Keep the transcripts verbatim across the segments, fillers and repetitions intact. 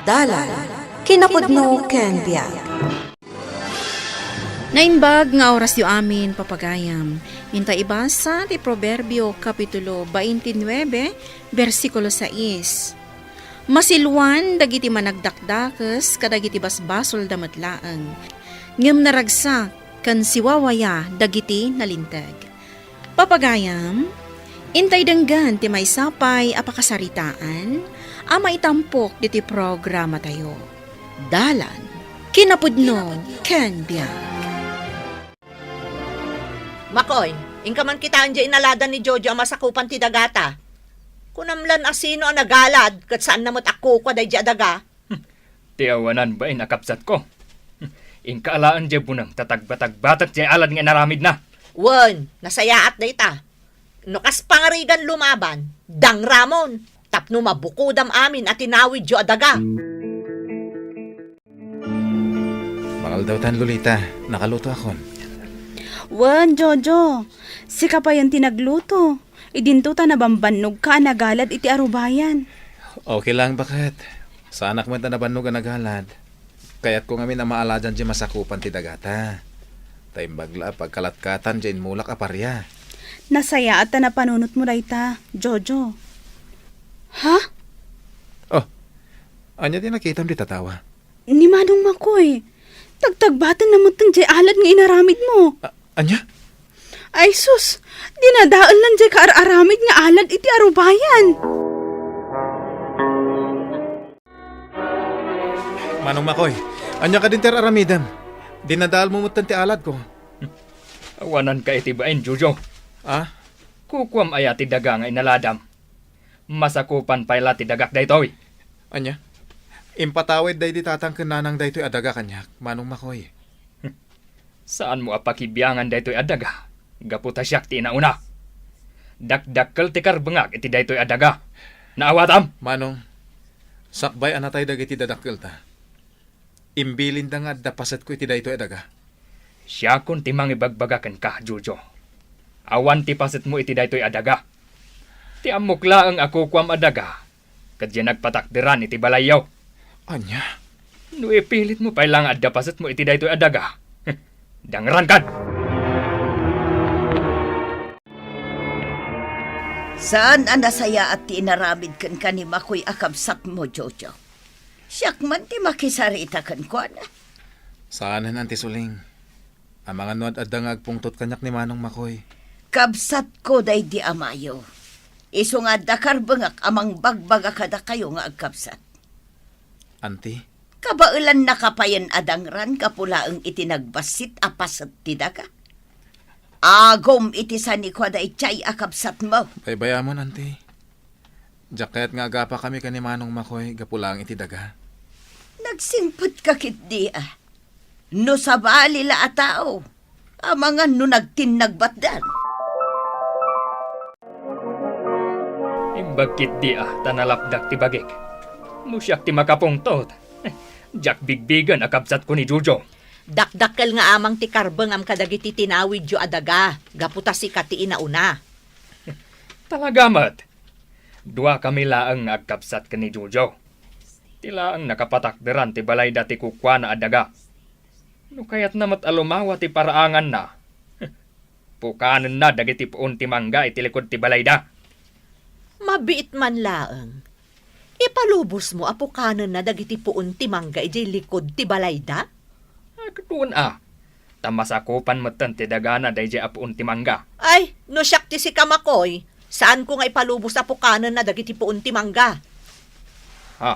Dalan, kinapudno ken biag. Naimbag nga orasyo amin, papagayam. Inta ibasa ti Proverbio, Kapitulo twenty-nine, bersikulo sais. Masilwan dagiti managdakdakes kadagiti basbasolda met laeng, ngem naragsak ken siwawaya dagiti nalinteg. Papagayam, intay denggen ti maysa pay a pakasaritaan a maitampok ditoy programatayo. Dalan, kinapudno, ken biag. Makoy, inka man kitaen diay inalada ni Jojo a masakupan ti dagata. Kunam lan a sino a nagalad ket saanna met a kukua daydiay a daga. Ti awanan bain a kabsatko. Inka alaen diay buneng ta tagbatagbatek diay alad nga inaramidna. Wen, nasayaat dayta. No kas pangarigan lumaban, dangramon, tapno mabukodam amin a tinawidyo a daga. Mangaldawtan, Lolita. Nakalutoakon. Wen, Jojo. Sika payen ti nagluto. Idinto ta nabambannogka a nagalad iti arubayan. Okay lang, baket. Saanak met a nabannog a nagalad. Kayatko ngamin a maaladan diay masakupan ti dagata. Ta imbag la a pagkalatkatan diay immulak a paria. Nasayaat ta napanunotmo dayta, Jojo. Ha? Oh, ania ti nakitam dita tawa? Ni Manong Makoy. Tagtagbatenna metten diay alad nga inaramidmo. A-, ania? Ay sus, dinadaelna diay kaar-aramid nga alad iti arubayan. Manong Makoy, ania kadin ti ar-aramidem? Dinadaelmo metten ti aladko. Awananka iti bain, Jojo. Ah? Kukuam aya ti daga nga inaladam? Masakupan pay la ti dagak daytoy. Ania? Impatawid daydi tatang ken nanang daytoy a daga kaniak, Manong Makoy. Saanmo a pakibiangan daytoy a daga, gapu ta siak ti inauna. Dakdakkel ti karbengak iti daytoy a daga. Naawatam? Manong, sakbay a natay dagiti dadakkelta. Imbilinda nga adda pasetko iti daytoy a daga. Siakon ti mangibagbaga kenka, Jojo. Awan ti pasetmo iti daytoy a daga. Ti ammok laeng a kukuam a daga, ket diay nagpatakderan iti balayyo. Ania? No ipilitmo pay la nga adda pasetmo iti daytoy a daga, dangrankan! Saan a nasayaat ti inaramid kenka ni Makoy a kabsatmo, Jojo. Siak man ti makisarita kenkuana. Saanen, Anti Suling. Amangan no ad-adda nga agpungtot kaniak ni Manong Makoy. Kabsatko daydi amayo. Isu nga adda karbengak a mangbagbaga kadakayo nga agkabsat. Anti? Kabaelannaka payen a dangran gapu laeng iti nagbassit a paset ti daga. Agum iti sanikua daydiay a kabsatmo. Baybayamon, Anti. Diak kayat nga agapakami ken ni Manong Makoy gapu laeng iti daga. Nagsingpetka ketdi a. No sabali la a tao, amangan no nagtinnagbatdan. Imbag ketdi a ta nalapdak ti bagik. No siak ti makapungtot, diak bigbigen a kabsatko ni Jojo. Dakdakkel nga amang ti karbengam kadagiti tinawidyo a daga, gapu ta sika ti inauna. Talaga met. Duakami laeng nga agkabsat ken ni Jojo. Ti laeng nakapatakderan ti balayda ti kukuana a daga. No kayatna met a lumawa ti paraanganna, pukanenna dagiti puon ti mangga iti likud ti balayda. Mabiit man laeng. Ipalubosmo a pukanenna dagiti puon ti mangga idiay likud ti balayda? Ay, ket wen a. Ta masakupan metten ti dagana daydiay a puon ti mangga. Ay, no siak ti sika, Makoy, saanko nga ipalubos a pukanenna dagiti puon ti mangga. Ha?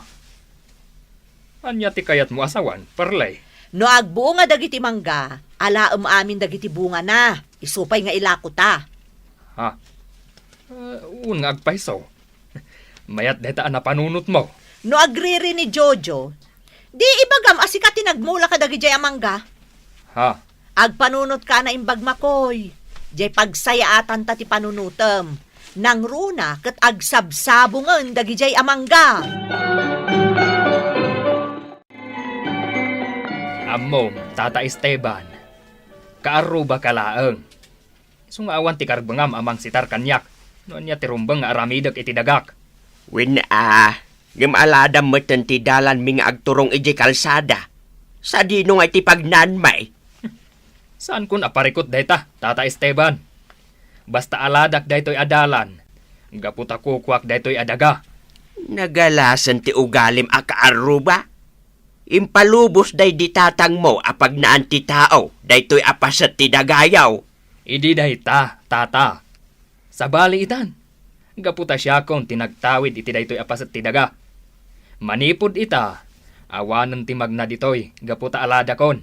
Ania ti kayatmo a sawen, Perley? No agbunga dagiti mangga, alaem amin dagiti bungana. Isu pay nga ilakota. Ha? Ah, wen nga agpayso. Mayat dayta a napanunotmo. No agriri ni Jojo, di ibagam a sika ti nagmula kadagidiay a mangga. Ha? Agpanunotka a naimbag, Makoy. Diay pagsayaatanta ti panunotem. Nangruna ket agsabsabongen dagidiay a mangga. Ammom, Tata Esteban, kaarrubaka laeng. Isu nga awan ti karbengam a mangsitar kaniak no ania ti rumbeng nga aramidek iti dagak. Wen a, Ngem aladam metten ti dalanmi nga agturong idiay kalsada. Sadino ngay ti pagnaanmi? Saankon a parikut dayta, Tata Esteban. Basta aladak daytoy a dalan, gapu ta kukuak daytoy a daga. Nagalasen ti ugalim a kaarruba. Impalubos daydi tatangmo a pagnaan ti tao daytoy a paset ti dagayo. Idi dayta, Tata. Sabali itan, gapu ta siakon ti nagtawid iti daytoy a paset ti daga. Manipud ita, awanen ti magna ditoy gapu ta aladakon.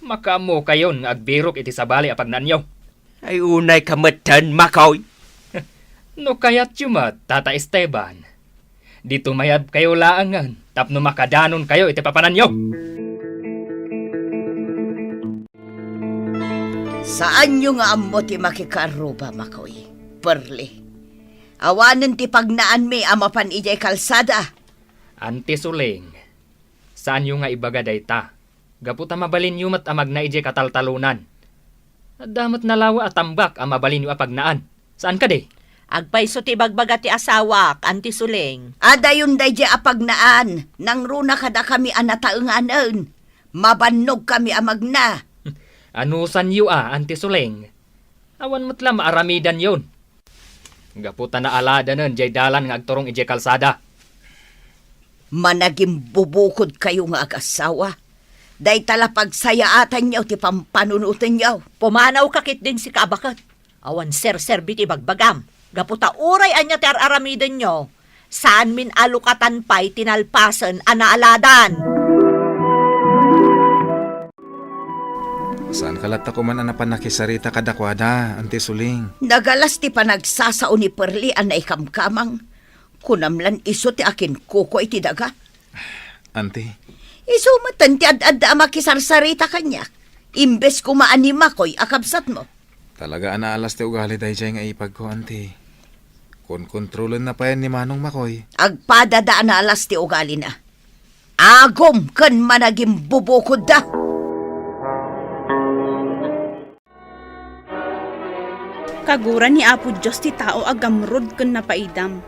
Makaammokayon nga agbirok iti sabali a pagnaanyo. Ay, unayka metten, Makoy. No kayatyo met, Tata Esteban, di tumayabkayo laengen tapno makadanonkayo iti papananyo. Saanyo nga ammo ti makikaarruba, Makoy. Perli. Awanen ti pagnaanmi a mapan idiay kalsada. Anti Suling, saanyo nga ibaga dayta. Gapu ta mabalinyo met a magna idiay kataltalonan. Adda met nalawa a tambak a mabalinyo a pagnaan. Saan kadi? Agpayso ti ibagbaga ti asawak, Anti Suling. Adayon daydiay a pagnaan, nangruna kadakami a nataenganen. Mabannogkami a magna. Anusanyo a, Anti Suling? Awan met la maaramidanyon. Gapu ta naaladanen diay dalan nga agturong idiay kalsada. Managimbubukodkayo nga agasawa. Dayta la pagsayaatanyo ti pampanunotenyo. Pumanawka ketdin sika a baket. Awan serserbi ti ibagbagam. Gapu ta uray ania ti ar-aramidenyo, saanmin a lukatan pay ti nalpasen a naaladan. Saanka latta koman a napan nakisarita kadakuada, Anti Suling. Nagalas ti panagsasao ni Perli a naikamkamang. Kunam lan isu ti akinkukua iti daga. Anti. Isu met ti ad-adda a makisarsarita kaniak. Imbes koma a ni Makoy a kabsatmo. Talaga a naalas ti ugali daydiay nga ipagko, Anti. Konkontrolenna payen ni Manong Makoy. Agpadada a naalas ti ugalina. Agum ken managimbubukodda. Kagura ni Apo Dios ti tao a gamrud ken napaidam.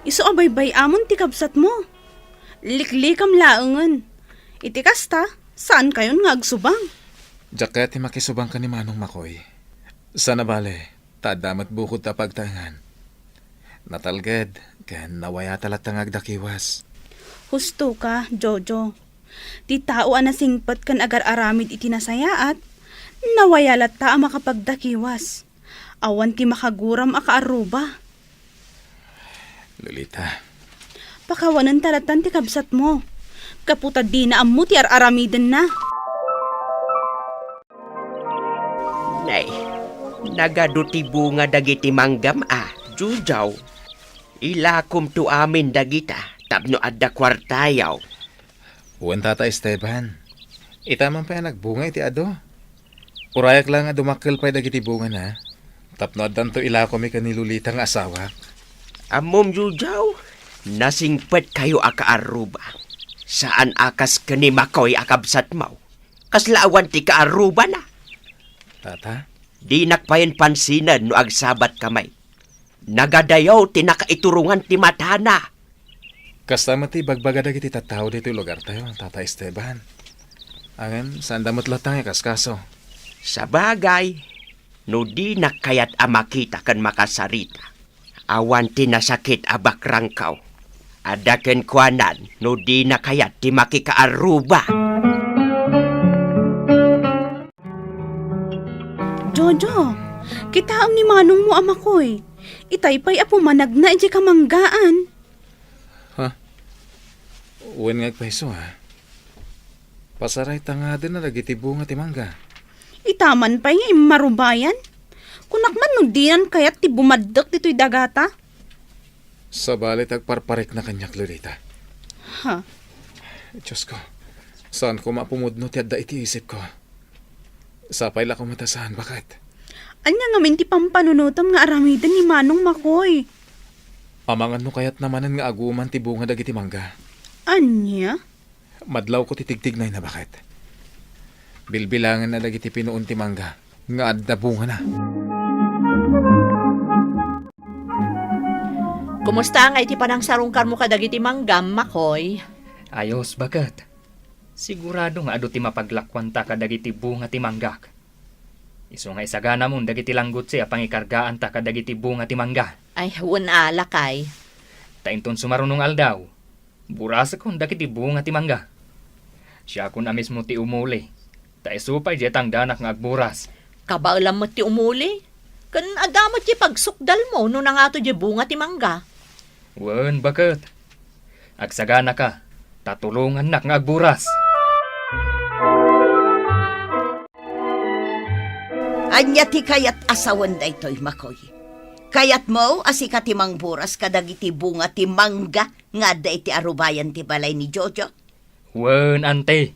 Isu a baybay-amon ti kabsatmo. Liklikam laengen. Iti kasta, saankayon nga agsubang. Diak kayat ti makisubang ken ni Manong Makoy. Sana bale, ta adda met bukod ta pagtaengan. Natalged, ken nawayata latta nga agdakiwas. Husto ka, Jojo. Ti tao a nasingpet ken agar-aramid iti nasayaat, nawaya latta a makapagdakiwas. Awan ti makaguram a kaarruba. Lolita. Pakawanenta lattan ti kabsatmo. Gapu ta dina ammo ti ar-aramidenna. Nay, nagadu ti bunga dagiti manggam a, Jojo. Ilakomto amin dagita tapno adda kuartayo. Wen, Tata Esteban. Ita man pay a nagbunga iti adu. Urayak la nga dumakkel pay dagiti bungana, tapno addanto ilakomi ken ni Lolita nga asawak. Ammom, Jojo, nasingpetkayo a kaarruba. Saan a kas ken ni Makoy a kabsatmo. Kasla awan ti kaarrubana. Tata? Dinak payen pansinen no agsabatkami. Nagadayaw ti nakaiturongan ti matana. Kasta met ti ibagbaga dagiti tattao ditoy lugartayo, Tata Esteban. Ngem, saanda met latta nga ikaskaso. Sabagay, no dinak kayat a makita ken makasarita, awan ti nasakit a bakrangko. Adda kenkuanan no dina kayat ti makikaarruba. Jojo, kitaem ni manongmo a Makoy. Itay pay a pumanagna idiay kamanggaan. Ha? Wen nga agpayso, ha? Pasaray ta ngaden a dagiti bunga ti mangga. Ita man pay nga immarubayan. Kunak man no dinan kayat ti bumaddek ditoy dagata. Sabali ti agparparikna kaniak, Lolita. Ha? Diosko, saan koma a pumudno ti adda iti isipko. Sapay la koma ta saan, baket. Ania ngamin ti pampanunotem nga aramiden ni Manong Makoy? Amangan no kayatna manen nga aguman ti bunga dagiti mangga. Ania? Madlawko ti tigtignayna, baket. Bilbilangenna dagiti pinuon ti mangga nga adda bungana. Kumusta ngay ti panangsarungkarmo kadagiti manggam, Makoy? Ayos, baket. Sigurado nga adu ti mapaglakuanta kadagiti bunga ti manggak. Isu nga isaganamon dagiti langgutsi a pangikargaanta kadagiti bunga ti mangga. Ay, wen a, lakay. Ta inton sumarunong aldaw, burasekon dagiti bunga ti mangga. Siakon a mismo ti umuli, ta isu pay diay tangdanak nga agburas. Kabaelam met ti umuli, ken adda met ti pagsukdalmo no nangato diay bunga ti mangga. Wen, baket. Agsaganaka, ta tulongannak nga agburas. Ania ti kayat a sawen daytoy, Makoy? Kayatmo a sika ti mangburas kadagiti bunga ti mangga nga adda iti arubayan ti balay ni Jojo? Wen, anti.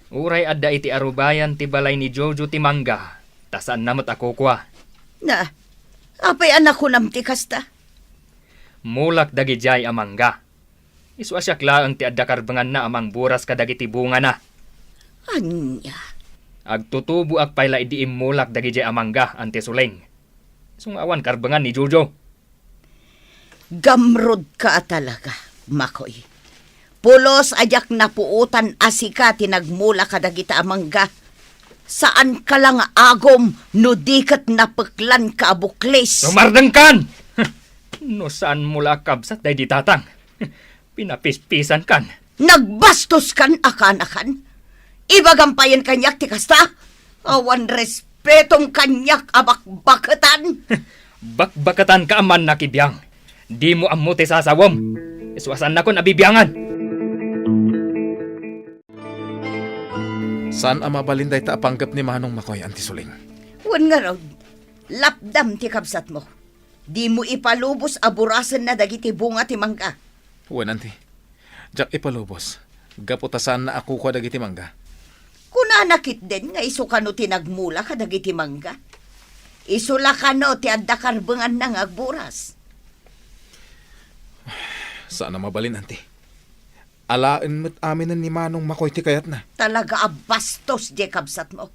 Uray adda iti arubayan ti balay ni Jojo ti mangga, ta saanna met a kukua. Na, apay a nakunam ti kasta? Mulak dagidiay a mangga. Isu a siak laeng ti adda karbenganna a mangburas kadagiti bungana. Ania? Agtutuboak pay la idi immulak dagidiay a mangga, Anti Suling. Isu nga awan karbengan ni Jojo. Gamrodka a talaga, Makoy. Pulos a diak napuotan a sika ti nagmula kadagita a mangga. Saanka la nga agum no di ket napeklanka a buklis. Sumardengkan! No saanmo la a kabsat daydi tatang, pinapispisankan. Nagbastoskan a kanakan? Ibagam payen kaniak ti kasta? Awan respetom kaniak a bakbaketan. Bakbaketanka a mannakibiang. Dimo ammo ti sasawem. Isu a saannakon a bibiangan. Saan a mabalin dayta a panggep ni Manong Makoy, Anti Suling. Wen ngarud, lapdam ti kabsatmo. Dimo ipalubos a burasenna dagiti bunga ti mangga. Wen, Anti. Diak ipalubos. Gapu ta saanna a kukua dagiti mangga. Kunana ketdin nga isu kano ti nagmula kadagiti mangga. Isu la kano ti adda karbenganna nga agburas. Saan a mabalin, Anti. Alaen met aminen ni Manong Makoy ti kayatna. Talaga a bastos diay kabsatmo.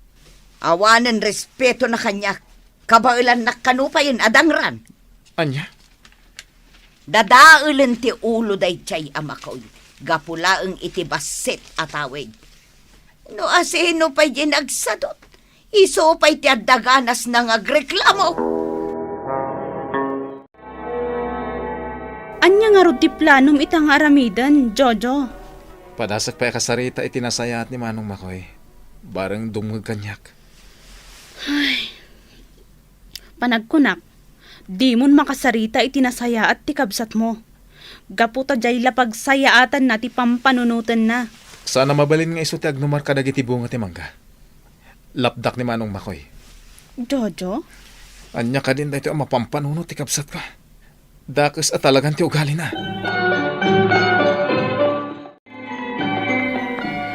Awanen respetona kaniak. Kabaelannak kano payen a dangran. Ania? Dadaelen ti ulo daydiay a Makoy gapu laeng iti bassit a tawid. No asino pay diay nagsadut, isu pay ti adda ganasna nga agreklamo. Ania ngarud ti planom ita nga aramiden, Jojo? Padasek pay a kasarita iti nasayaat ni Manong Makoy. Bareng dumngeg kaniak. Ay. Panagkunak, dimon makasarita iti nasayaat ti kabsatmo. Gapu ta diay la pagsayaatanna ti pampanunotenna. Saan a mabalin nga isu ti agnumar kadagiti bunga ti mangga. Lapdak ni Manong Makoy. Jojo? Ania kadin daytoy a mapampanuno ti kabsatko? Dakes a talagan ti ugalina.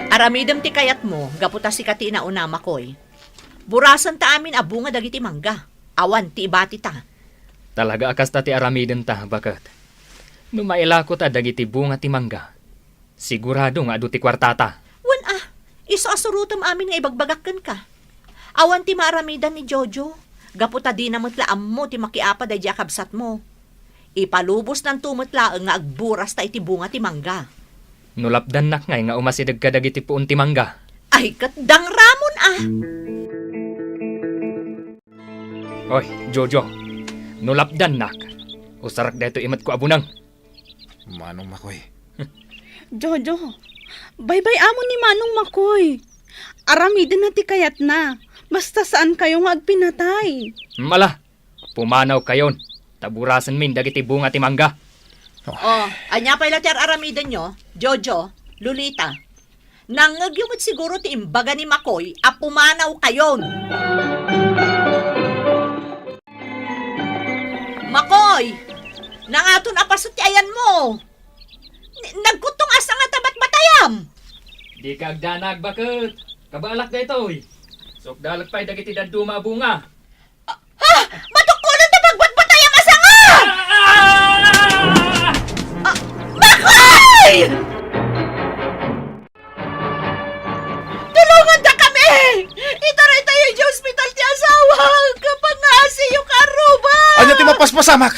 Aramidem ti kayatmo, gapu ta sika ti inauna, Makoy. Burasenta amin a bunga dagiti mangga. Awan ti ibatita. Talaga a kasta ti aramidenta, baket. No mailakota dagiti bunga ti mangga, sigurado nga adu ti kuartata. Wen a, isu a surotem amin nga ibagbagak kenka. Awan ti maaramidan ni Jojo, gapu ta dina met la ammo ti makiapa daydiay a kabsatmo. Ipalubosnanto met laeng nga agburasta iti bunga ti mangga. No lapdannak ngay nga umasideg kadagiti puon ti mangga. Ay, ket dangramon a! Oy, Jojo, no lapdannak, usarak daytoy imetko a buneng. Manong Makoy. Jojo, baybay-amon ni Manong Makoy. Aramidenna ti kayatna. Basta saan kayo nga agpinatay. Mala, pumanaw kayon, ta burasenmin dagiti bunga ti mangga. Oh, ania pay la ti ar-aramidenyo, Jojo, Lolita? Nangngegyo met siguro ti imbaga ni Makoy a pumanaw kayon. Makoy! Nangaton a paset ti ayanmo? N-, nagkuttong asa nga tabatbatayam? Dika agdanag, baket. Kabaelak daytoy. Sukdalek pay dagiti dadduma a bunga. Ah! Matukkolen ti pagbatbatayam a sanga! Ah! Ah! Makoy! Tulongandakami! Itaraytayo iti ospital ti asawak! Pangngasiyo, karuba! Ania ti mapaspasamak?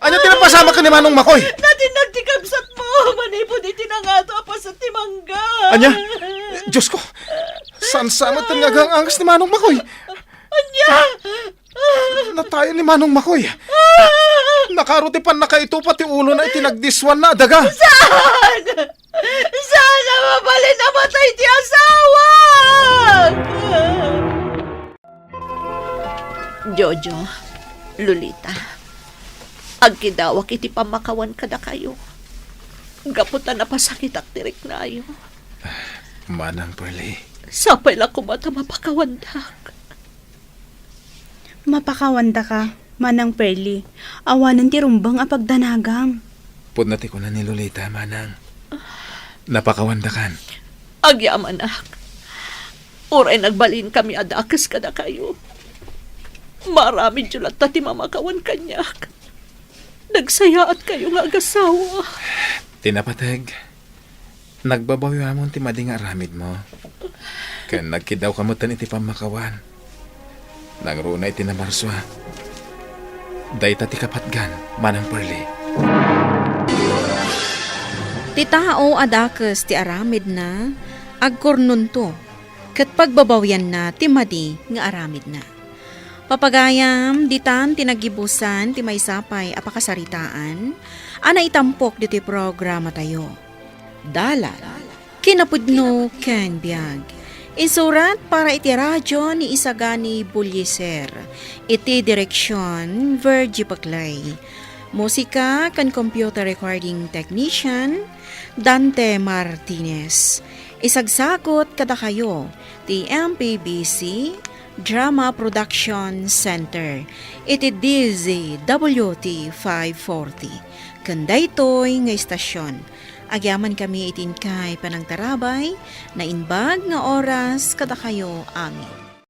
Ania ti Sama ka ni Manong Makoy. Natinnag ti kabsatmo manipud iti nangato a paset ti mangga. Ania? Diosko, saan sa met nga agang-angas ni Manong Makoy? Ania? Natayen ni Manong Makoy. Nakaro ti pannakaitupa ti ulona iti nagdissuanna a daga. Saan? Saan a mabalin a matay ti asawak? Jojo, Lolita, agkidawak iti pammakawan kadakayo. Gapu ta napasakitak ti riknayo. Manang Pearlie. Sapay la koma ta mapakawandak. Mapakawandaka, Manang Pearlie. Awanen ti rumbeng a pagdanagam. Pudno ti kuna ni Lolita, Manang. Napakawandakan. Agyamanak. Uray nagbalinkami a dakes kadakayo, maaramidyo latta ti mamakawan kaniak. Nagsayaatka nga agasawa. Ti napateg, nagbabawiamon ti madi nga aramidmo. Ken nagkiddawka metten iti pammakawan. Nangruna iti namarsua. Dayta ti kapatgan, Manang Pearlie. Ti tao a dakes ti aramidna, agkurnonto, ket pagbabawianna ti madi nga aramidna. Papagayam, ditan ti naggibusan ti maysa pay a pakasaritaan a naitampok ditoy programatayo. Dalan, kinapudno ken biag. Insurat para iti radio ni Isagani Bulliser. Iti direksion, Virgie Paclay. Musika ken computer recording technician, Dante Martinez. Isagsagut kadakayo ti M P B C Drama Production Center iti D Z W T five forty. Ken daytoy nga istasyon, agyamankami iti inkay panangtarabay, naimbag nga oras kadakayo amin.